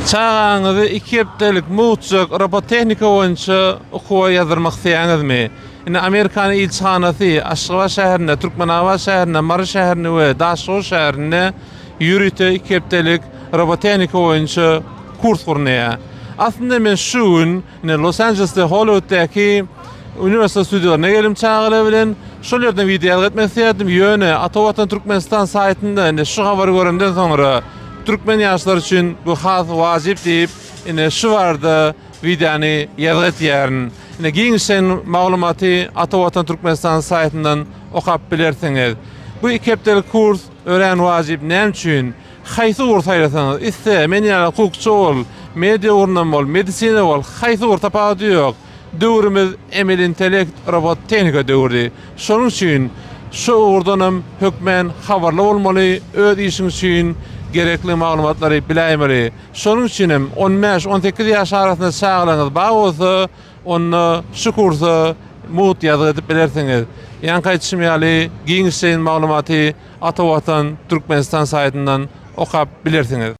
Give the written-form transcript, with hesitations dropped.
Çagaňyzy iki hepdelik mugtjak robotehnika boýunça okuwa ýazdyrmak isleýäňizmi? Indi Amerikanyň ilçihanasy Aşgabat şäherinde, Türkmenabat şäherinde, Mary şäherinde we Daşoguz şäherinde ýörite iki hepdelik robotehnika boýunça kurs gurnaýar. Aslynda men şu gün indi Los Anjelesde Hollywooddaky Universal studiýalaryna geldim çagalar bilen. Şol ýerden wideo ýazgy etmek isleýärdim. Ýöne Ata Watan Türkmenistan saýtynda indi şu habary göremden soňra türkmen ýaşlary üçin bu has wajyp diýip, indi şu barada wideony ýazgy etýärin. Indi giňişleýin maglumaty Ata Watan Türkmenistan saýtyndan okap bilersiňiz. Bu iki hepdelik kurs örän wajyp. Näme üçin? Haýsy ugur saýlasaňyz, isle men ýaly hukukçy bol, media ugrundan bol, medisina bol, haýsy ugur tapawudy ýok. Döwrümiz emeli intellekt, robot tehnika döwri. Şonuň üçin şu ugurdanam hökmän habarly bolmaly, öz işiň üçin gerekli maglumatlary biläýmeli. Şonuň üçin hem on bäş, 18 ýaş arasynda çagalaryňyz bar bolsa, onda şu kursa mugt ýazgy edip bilersiňiz. Ýaňky aýdyşym ýaly, giňişleýin maglumaty Ata Watan Türkmenistan saýtyndan okap bilersiňiz.